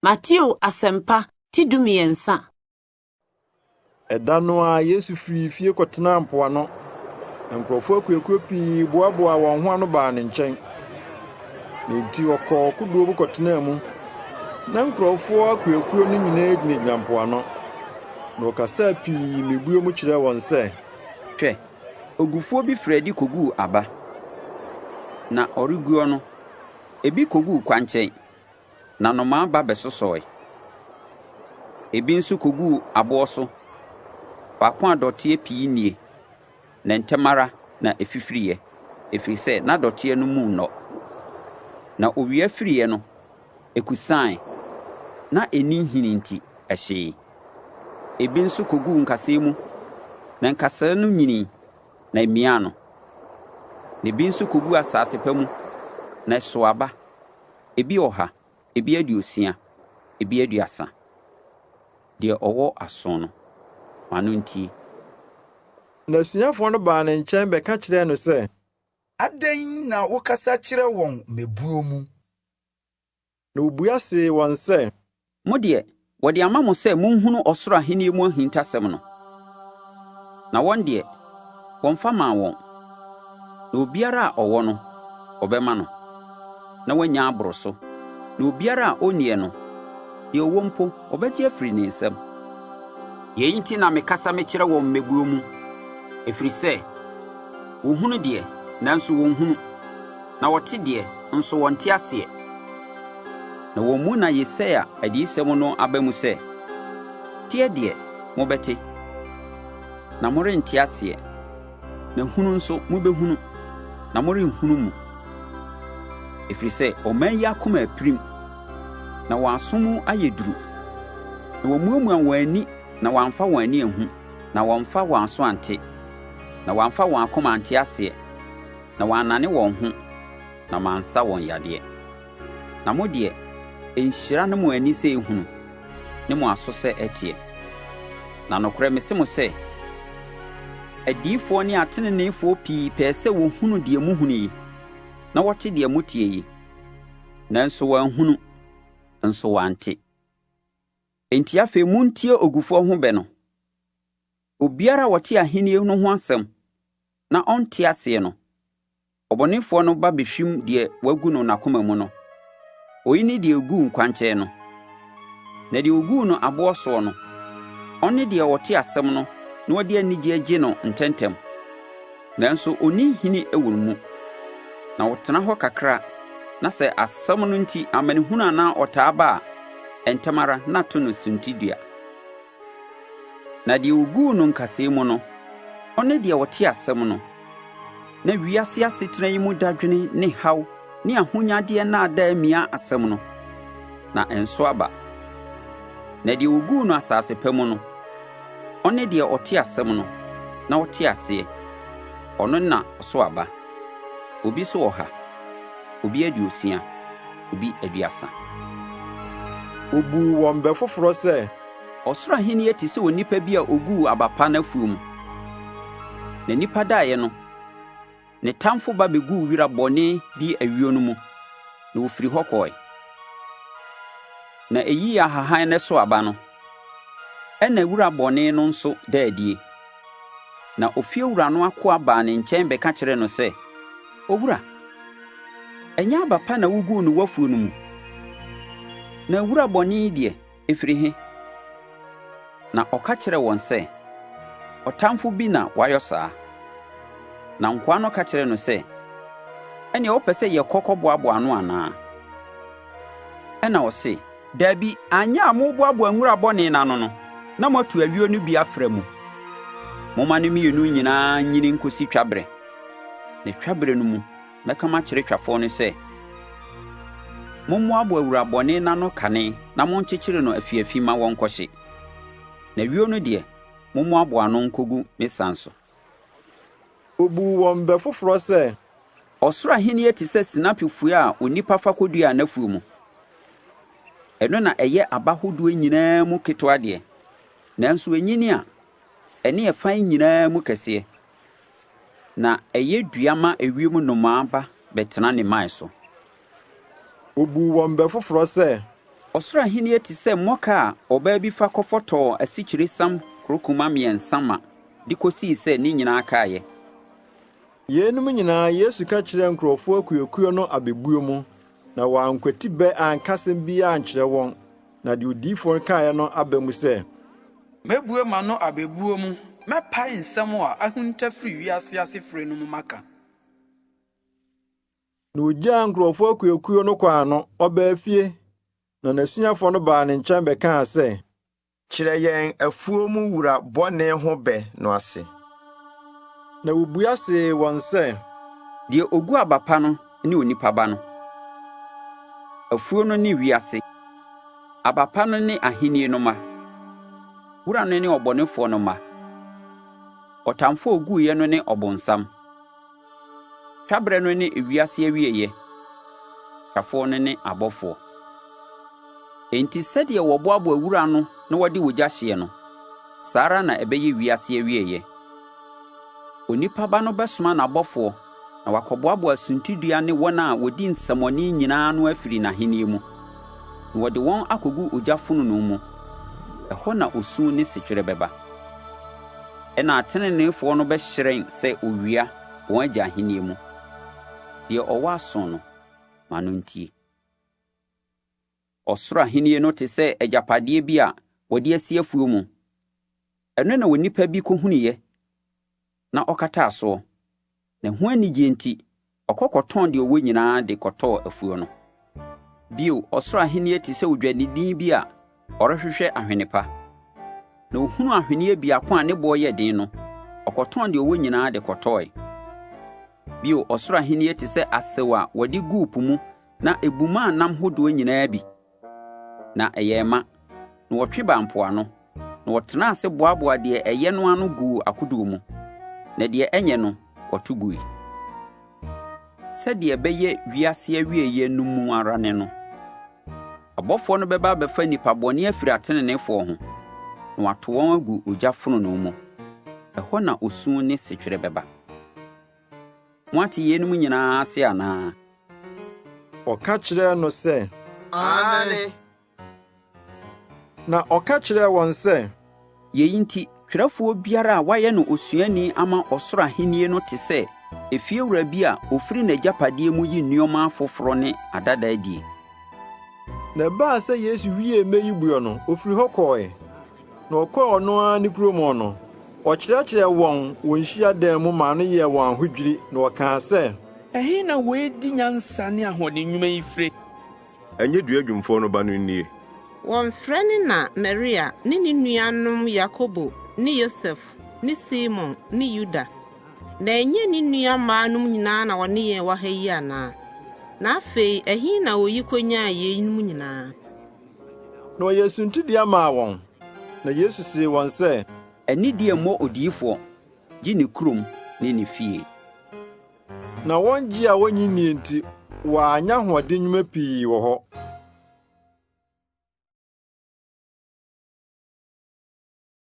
Mateo Asɛmpa ti 13. Ɛda no ara Yesu firii fie kɔtenaa mpoano. Na nkurɔfoɔ akuakuo pii boaboaa wɔn ho ano baa ne nkyɛn. Na enti ɔkɔɔ kodoɔ mu kɔtenaa mu. Na nkurɔfoɔ akuakuo no nyinaa gyinagyina mpoano. Na ɔkasaa pii mmebuo mu kyerɛɛ wɔn sɛ. Hwɛ, ogufoɔ bi firii adi kɔguu aba. Na ɔreguo no, ebi kɔguu kwankyɛn, na nnomaa ba bɛsosɔe. Ebi nso koguu aboɔ so, faako a dɔteɛ pii nnie, na ntɛm ara na ɛfifiriiɛ, ɛfiri sɛ na dɔteɛ no mu nnɔ. Na owia firiiɛ no, ɛkusae, na ɛnni nhini nti, ɛhyee. Ebi nso koguu nkasɛɛ mu, na nkasɛɛ no nyinii, na emiaa no. Na ebi nso koguu asase pa mu, na ɛsow aba, ebi ɔha, ebi aduosia, ebi aduasa. Deɛ ɔwɔ aso no, ma no ntie. Na asuafoɔ no baa ne nkyɛn bɛka kyerɛɛ no sɛ. Adɛn na wokasa kyerɛ wɔn mmebuo mu? Na obua see wɔn sɛ. Mo deɛ, wɔde ama mo sɛ monhunu ɔsoro ahennie mu ahintasɛm no, na wɔn deɛ, wɔmfa mmaa wɔn. Na obiara a ɔwɔ no, wɔbɛma no, na wanya aboro so, na obiara a ɔnnie no, deɛ ɔwɔ mpo, wɔbɛgye afiri ne nsam. Yei nti na mekasa mekyerɛ wɔn mmebuo mu, ɛfiri sɛ, wɔhunu deɛ, nanso wɔnhunu, na wɔte deɛ, nso wɔnte aseɛ. Na wɔn mu na Yesaia adiyisɛm no aba mu sɛ, Teɛ deɛ, mobɛte, na morente aseɛ, na hunu nso mobɛhunu, na morenhunu mu. Ɛfiri sɛ ɔman yi akoma apirim, na wɔn aso mu ayɛ duru, na wɔamuamua wɔn ani na wɔamfa wɔn ani anhu, na wɔamfa wɔn aso ante, na wɔamfa wɔn akoma ante aseɛ, na wɔannane wɔn ho, na mansa wɔn yadeɛ. Na mo deɛ, nhyira ne mo ani sɛ ɛhunu, ne mo aso sɛ ɛteɛ. Na nokorɛ mese mo sɛ, adiyifoɔ ne ateneneefoɔ pii pɛɛ sɛ wɔhunu deɛ mohunu yi, na wɔte deɛ moteɛ yi, nanso wɔanhunu, nso wɔante. Enti afei montie ogufoɔ ho bɛ no. Obiara a ɔte ahennie no ho asɛm na ɔnte aseɛ no, ɔbɔnefoɔ no ba bɛhwim deɛ wagu no n'akoma mu no. Oyi ne deɛ ɔguu kwankyɛn no. Na deɛ ɔguu no aboɔ soɔ no, ɔne deɛ ɔte asɛm no na ɔde anigyeɛ gye no ntɛmntɛm. Nanso ɔnni nhini wɔ ne mu, na ɔtena hɔ kakra, na sɛ asɛm no nti amanehunu anaa ɔtaa ba a, ntɛm ara na ato no suntidua. Na deɛ ɔguu no nkasɛɛ mu no, ɔne deɛ ɔte asɛm no, na wiase asetena yi mu dadwene ne haw ne ahonyadeɛ nnaadaa mia asɛm no, na ɛnso aba. Na deɛ ɔguu no asase pa mu no, ɔne deɛ ɔte asɛm no, na ɔte aseɛ, ɔno na ɔso aba, obi so ɔha, obi aduosia, obi aduasa. Obuu wɔn bɛ foforɔ sɛ. Ɔsoro ahenni te sɛ onipa bi a oguu aba pa n'afuo mu. Na nnipa daeɛ no, ne tamfo ba beguu wira bɔne bi ayuo no mu, na ɔfirii hɔ kɔe. Na eyii ahahan no so aba no, ɛnna wura bɔne no nso daa adie. Na ofiewura no akoa baa ne nkyɛn bɛka kyerɛɛ no sɛ, 'Owura, ɛnyɛ aba pa na wuguu no w'afuo no mu? Na wura bɔne yi deɛ, ɛfiri he? Na ɔka kyerɛɛ wɔn sɛ, Ɔtamfo bi na wayɔ saa. Na nkoa no ka kyerɛɛ no sɛ, Ɛnneɛ wopɛ sɛ yɛkɔ kɔboaboa ano anaa? Ɛnna ɔse, Dabi, anyɛ a moreboaboa nwura bɔne no ano no, na moatu ayuo no bi afra mu. Momma ne mmienu nyinaa nyini nkɔsi twaberɛ. Na twaberɛ no mu, mɛka makyerɛ twafoɔ no sɛ, Mommoaboa wura bɔne no ano kane na monkyekyere no afiafi mma wɔnkɔhye. Na ayuo no deɛ, mommoaboa ano nkɔgu me sa so. Obuu wɔn bɛ foforɔ sɛ. Ɔsoro ahennie te sɛ sinapi fua a onipa fa kɔduaa n'afuo mu. Ɛno na ɛyɛ aba hodoɔ nyinaa mu ketewa deɛ, nanso ɛnyini a, ɛne ɛfan nyinaa mu kɛseɛ. Na ɛyɛ dua ma ewiem nnomaa ba bɛtena ne mman so. Obuu wɔn bɛ foforɔ sɛ. Ɔsoro ahennie te sɛ mmɔka a ɔbaa bi fa kɔfɔtɔɔ asikyiresiam korokuma mmiɛnsa ma de kosii sɛ ne nyinaa kaeɛ. Yeinom nyinaa Yesu ka kyerɛɛ nkurɔfoɔ akuakuo no abebuo mu, na wankwati bɛ anka asɛm biara ankyerɛ wɔn, na deɛ odiyifoɔ no kaeɛ no aba mu sɛ, Mɛbue m'ano abebuo mu, mɛpae nsɛm a ahunta firi wiase asefire no mu maka. Na ogyaa nkurɔfoɔ akuakuo no kwan no, ɔbaa fie, na n'asuafoɔ no baa ne nkyɛn bɛkaa sɛ, Kyerɛ yɛn afuo mu wura bɔne ho bɛ no ase. Na wobua see wɔn sɛ, Deɛ ogu aba pa no ne Onipa Ba no. Afuo no ne wiase. Aba pa no ne ahennie no mma. Wura no ne ɔbɔnefoɔ no mma. Ɔtamfo a oguiɛ no ne ɔbonsam. Twaberɛ no ne ewiase awieeɛ. Twafoɔ no ne abɔfoɔ. Enti sɛdeɛ wɔboaboa wura ano na wɔde ogya hyeɛ no, saa ara na ɛbɛyɛ wiase awieeɛ. Onipa Ba no bɛsoma n'abɔfoɔ na wɔakɔboaboa suntidua ne wɔn a wɔdi nsɛmmɔne nyinaa ano afiri n'ahennie mu, na wɔde wɔn akɔgu ogya fononoo mu. Ɛhɔ na osu ne setwerɛ bɛba. Ɛnna ateneneefoɔ no bɛhyerɛn sɛ owia wɔn Agya ahennie mu. Deɛ ɔwɔ aso no, ma no ntie. Ɔsoro ahennie no te sɛ agyapadeɛ bi a wɔde asie afuo mu. Ɛno na onipa bi kɔhunuiɛ na ɔkataa soɔ. Na ho anigye nti, ɔkɔ kɔtɔn deɛ ɔwɔ nyinaa de kɔtɔɔ afuo no. Bio, ɔsoro ahennie te sɛ odwadini bi a ɔrehwehwɛ ahwene pa. Na ohunuu ahweneɛ biako a ne boɔ yɛ den no, ɔkɔtɔn deɛ ɔwɔ nyinaa de kɔtɔe. Bio, ɔsoro ahennie te sɛ asau a wɔde guu po mu na ebumaa nam hodoɔ nyinaa bi. Na ɛyɛɛ ma, na wɔtwe baa mpoano, na wɔtenaa ase boaboaa deɛ ɛyɛ no ano guu akodoɔ mu, na deɛ ɛnyɛ no, wɔto gui. Sɛdeɛ ɛbɛyɛ wiase awieeɛ no mu ara ne no. Abɔfoɔ no bɛba abɛfa nnipa bɔne afiri ateneneefoɔ ho, na wɔato wɔn agu ogya fononoo mu. Ɛhɔ na osu ne setwerɛ bɛba. Moate yeinom nyinaa ase anaa? Wɔka kyerɛɛ no sɛ, Aane. Na ɔka kyerɛɛ wɔn sɛ, Yei nti, twerɛfoɔ biara a wɔayɛ no osuani ama ɔsoro ahennie no te sɛ efiewura bi a ofiri n'agyapadeɛ mu yi nneɛma afoforɔ ne adada adie. Na ɛbaa sɛ Yesu wiee mmɛ yi buo no, ofiri hɔ kɔe. Na ɔkɔɔ ɔno ara ne kurom no, ɔkyerɛkyerɛɛ wɔn wɔ nhyiadan mu maa no yɛɛ wɔn ahodwiri, na wɔkaa sɛ, Ɛhe na wei di nyansa ne ahoɔden nnwuma yi fire? Ɛnyɛ duadwumfoɔ no ba no nie? Wɔmfrɛ ne na Maria ne ne nuanom Yakobo ne Yosef ne Simon ne Yuda? Na ɛnyɛ ne nua mmaanom nyinaa na wɔne yɛn wɔ ha yi anaa? Na afei ɛhe na oyi konyaa yeinom nyinaa? Na ɔyɛɛ suntidua maa wɔn. Na Yesu see wɔn sɛ, Anidie mmɔ odiyifoɔ, gye ne kurom ne ne fie. Na wɔn gye a wonnye nni nti, wɔanyɛ ahoɔden nnwuma pii wɔ hɔ.